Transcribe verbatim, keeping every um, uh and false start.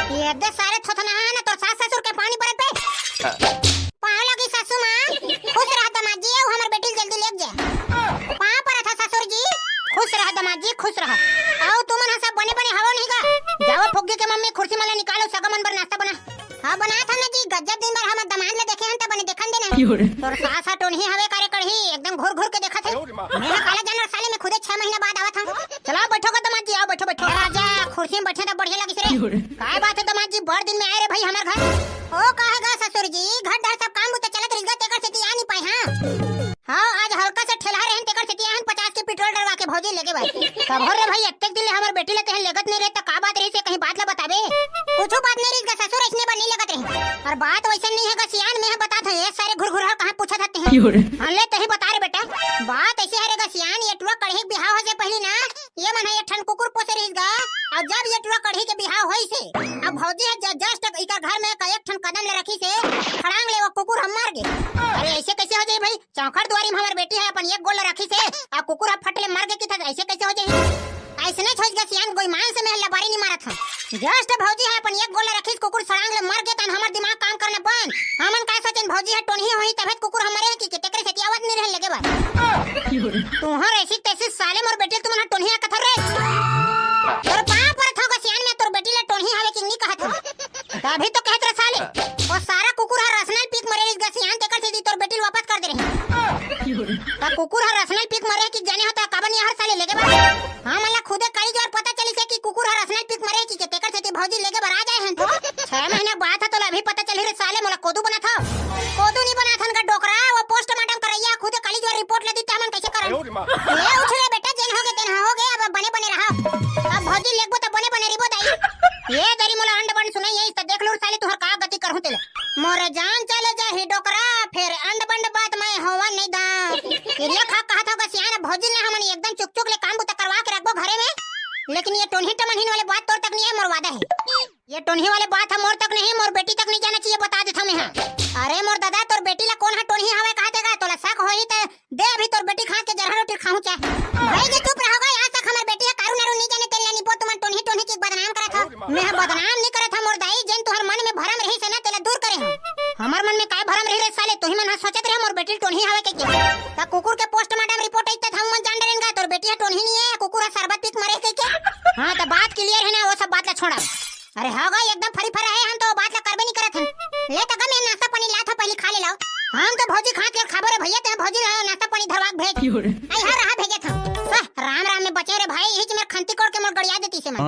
ये दे सारे थोथना है ना तोर सास ससुर के पानी परत पे। पाँव लगी सासू माँ, खुश रह दमाद जी, अउ हमर बेटी ल जल्दी लेग जा। पाँव परत ह ससुर जी, खुश रह दमाद जी, खुश रह। अउ तुमन ह सब बने बने हवो नहीं गा? जाओ फुग्गी के मम्मी, खुर्सी मन ला निकालो, सगा मन बर नाश्ता बना। हाँ, बनात हन ना जी, गजब दिन बर हमर दमाद ल देखे हन त बने देखन देना। क्यों रे? तोर सास ह टोनही हवे का रे कड़ही, एकदम घूर घूर के देखत हे। मैं ह काला जानवर साले, मैं खुदे छह महीना बाद आवत हूँ। चलो बैठो गा दमाद जी, आओ बैठो बैठो। ए राजा, खुर्सी में बैठे त बढ़िया लगिस रे। क्यों रे? काय बात है दमाद जी, बड़ दिन में आए रे भाई हमर घर। ओ काहे गा ससुर जी, घर डहर सब काम बुता चलत रहिस गा, तेकर सेती आ नहीं पाए। हाँ, हाँ, आज हल्का से ठेलहा रहेन, तेकर सेती आहन पचास के पेट्रोल डरवा के भौजी लेगे बर। कभो रे भाई, अतेक दिन ले हमर बेटी ल तेहन लेगत नहीं रहे, त का बात रहिस हे, कहीं बात ल बताबे? कुछू बात नहीं रहिस गा ससुर, अइसने बर नहीं लेगत रहे। अउ बात वइसन नहीं हे गा सियान, मैं ह बतात हूँ, ये सारे घुरघुरहा कहाँ पूछत हते हैं। क्यों रे? हाँ, ले तही बता रे बेटा, बात अइसे हे रे गा सियान, ये टुरा कड़ही के बिहाव हो से पहली ना, ये मन ह एक ठन कुकुर पोसे रहिस गा, अउ जब ये टुरा कड़ही के बिहाव होइस हे, अब भौजी ह ज-, just इकर घर में एक ठन कदम ले रखिस हे, खड़ांग ले वो कुकुर ह मर गे। अरे अइसे कइसे हो जाही भाई? चौखट दुआरी में हमर बेटी ह अपन एक गोड़ ल रखिस हे, अउ कुकुर ह फट ले मर गे किथस, अइसे कइसे हो जाही? अइसने छोइस गा सियान, गोईमान से मैं लबारी नहीं मारत हूँ। Just भौजी ह अपन एक गोड़ ल रखिस, कुकुर सड़ांग ले मर गे, तहन हमर दिमाग काम करना बंद। हमन का सोचेन भौजी ह टोनही होही तभे कुकुर ह मरे हे कि, कि तेकरे सेती आवत नहीं रहे लेगे बर। तुहर ऐसी तैसी साले मोर बेटी ल तुमन ह टोनही ह कथर रे। तोर पाँव परत हूँ गा सियान, मैं तोर बेटी ल टोनही हवे कि नहीं कहत हूँ। तभी तो कहत रहे साले, वो सारा कुकुर ह रसनल पी के मरे रहिस गा सियान, तेकर सेती तोर बेटी ल वापस कर दे रहे। त कुकुर ह रसनल पी के मरे कि जाने हो त काबर नहीं हर साले लेगे बर। हाँ, मोला खुदे काली जोर पता चलिस हे कि कुकुर ह रसनल पी के मरे कि, कि तेकर सेती भौजी लेगे बर आ जाए हन। छह महीना बात ह तोला अभी पता चली रे साले, मोला कोदू बनात हव। कोदू नहीं बनात हन गा डोकरा, वो पोस्टमार्टम करइया खुदे काली जोर रिपोर्ट ल दी, त हमन कइसे करन? ले उठ रे बेटा, जेन हो गे तेन हो गे, अब बने बने रहा। अब भौजी लेगबो त बने बने रिबो दाई। ये दरी मोला अंड बंड सुनाई आइस त देख लूँ साले तुहर का गति करहूँ तेला। मोर जान चले जाही डोकरा, फेर अंड बंड बात मैं होवन नहीं दां। किरिया खा कहत हव गा सियान, भौजी ल हमन एकदम चुक चुक ले काम बुता करवा के रखबो घरे में, लेकिन ये टोनही टमनहीन वाले बात तोर तक नहीं हे, मोर वादा हे। ये टोनही वाले बात ह मोर तक नहीं, मोर बेटी तक नहीं जाना चाहिए, बता देथव मैं ह। अरे मोर दादा, तोर बेटी ला कोन ह टोनही हवय कहत हे गा, तोला शक होही त दे अभी तोर बेटी के हाथ के जरहा रोटी खाहूं चाहे। भाई जी चुप रहो गा, आज तक हमर बेटी ह कारू नारू नहीं जाने तेल ला निपो, तुमन टोनही टोनही के बदनाम करत हव। मैं ह बदनाम नहीं करत हव मोर दाई, जेन तुहर मन में भरम रहिस हे ना तेला दूर करे हव। हमर मन में काय भरम रही रे साले, तुही मन ह सोचत रहे मोर बेटी ल टोनही हवय कहिके। त कुकुर के पोस्टमार्टम रिपोर्ट आइस त हमन जान डरेन गा, तोर बेटी ह टोनही नहीं हे, कुकुर ह शरबत पी के मरे कहिके। हाँ त बात क्लियर हे ना, वो सब बात ला छोड़ा। अरे हाँ गा, एकदम फरी फरा हे, हम तो बात ला करबे नहीं करत हन। ले त गा मैं नाश्ता पानी लात हव, पहली खा ले लाव। हम तो भौजी खात के खाबो रे भैया, ते भौजी ला नाश्ता पानी धरवा के भेज। आई हाँ रहा भेजत हव। वाह, राम राम में बचे रे भाई, यही मेर खंती कोड़ के मोर गड़िया देती से मन।